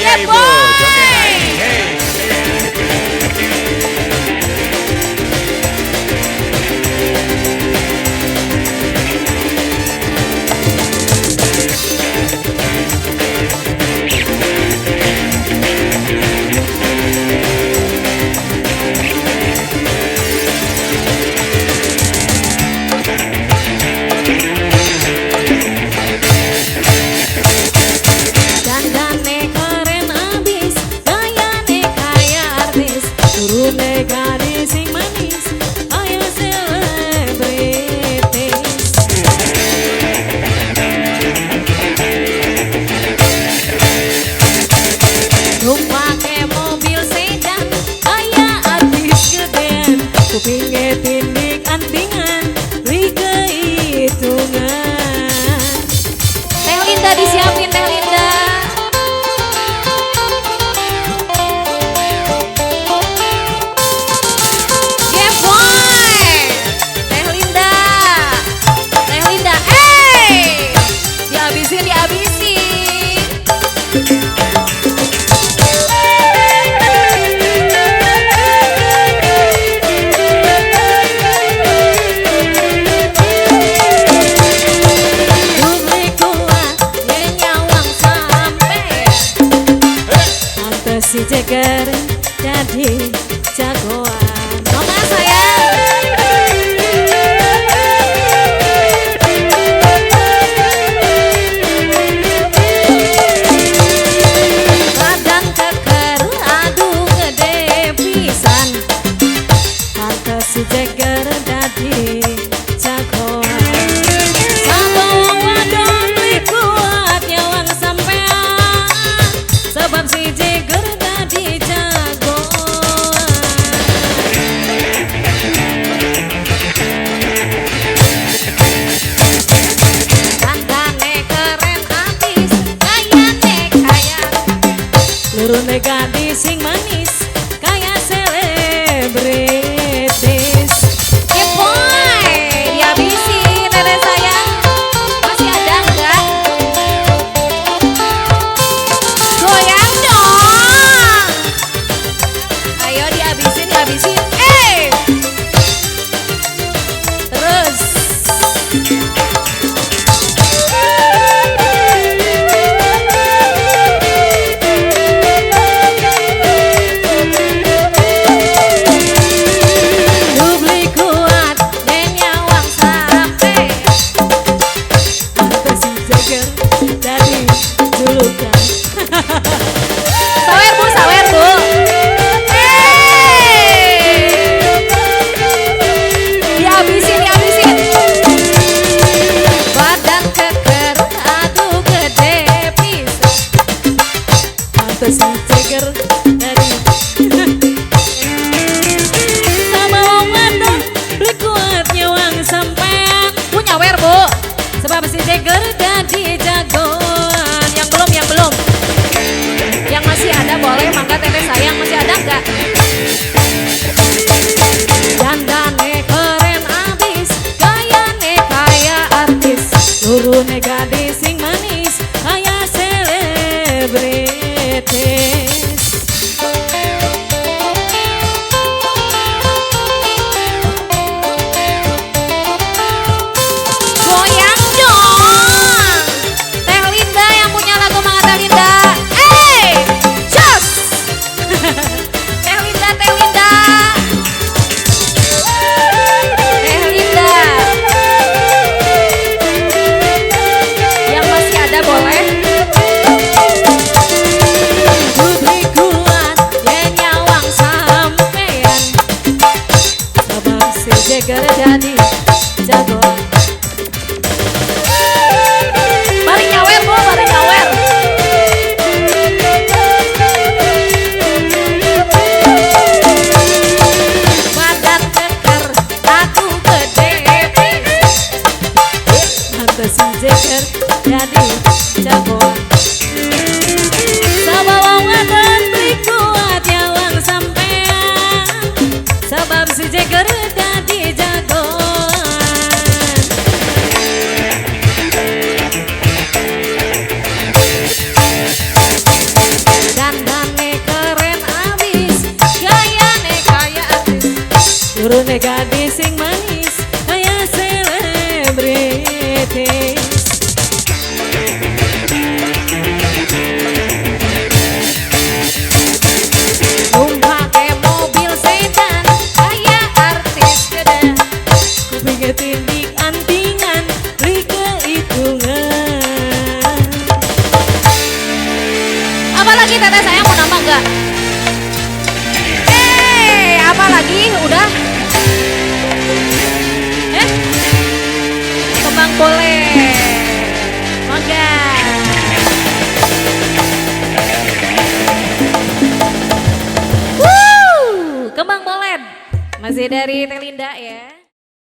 Mangga Ibu, joget lagi. Hey. Si Jeger jadi jagoan. Mama sayang. Badan keker aduh gede pisan. Pantes si Jeger jadi jagoan. Satu wadon beli kuat nyawang sampean. Sebab si Jeger jadi jagoan. Dandane keren abis, gayane kaya lurune gadis sing manis kaya selebritis. Gepoy, dihabisin nenek sayang. Masih ada enggak? Goyang dong. Ayo dihabisin, dihabisin. Terus. Dubli kuat yen nyawang sampe. Pantes si Jeger jadi julukan. Sawer Bu, sawer Bu. Dihabisin, dihabisin. Badan keker, aduh gede pisan. Pantes si Jeger jadi sama wong wadon beli kuat nyawang sampean. Bu nyawer Bu. Sebab si Jeger jadi jagoan. Yang belum, yang belum. Yang masih ada boleh, mangga teteh sayang masih ada enggak? Dandane keren abis, gayane kaya artis. Lurune gadis sing manis kaya selebritis. Goyang dong. Teh Linda yang punya lagu mangga Teh Linda. Jos. Teh Linda, Teh Linda. Teh Linda. Yang masih ada boleh. Putri kuat yen nyawang sampean. Sebab si Jeger jadi jagoan. Mari nyawer Bu, mari nyawer. Badan keker, aku gede pisan. Pantes si Jeger jadi jagoan. Sama wong wadon beli kuat nyawang sampean. Sebab si Jeger jadi jagoan. Gadis sing manis kaya selebritis. Numpake mobil sedan kaya artis gede. Kupinge tindik antingan beli kehitungan. Apalagi teteh saya mau nambah nggak? Apalagi udah? Kembang boleh. Mangga. Wuh, kembang bolen. Masih dari Teh Linda ya.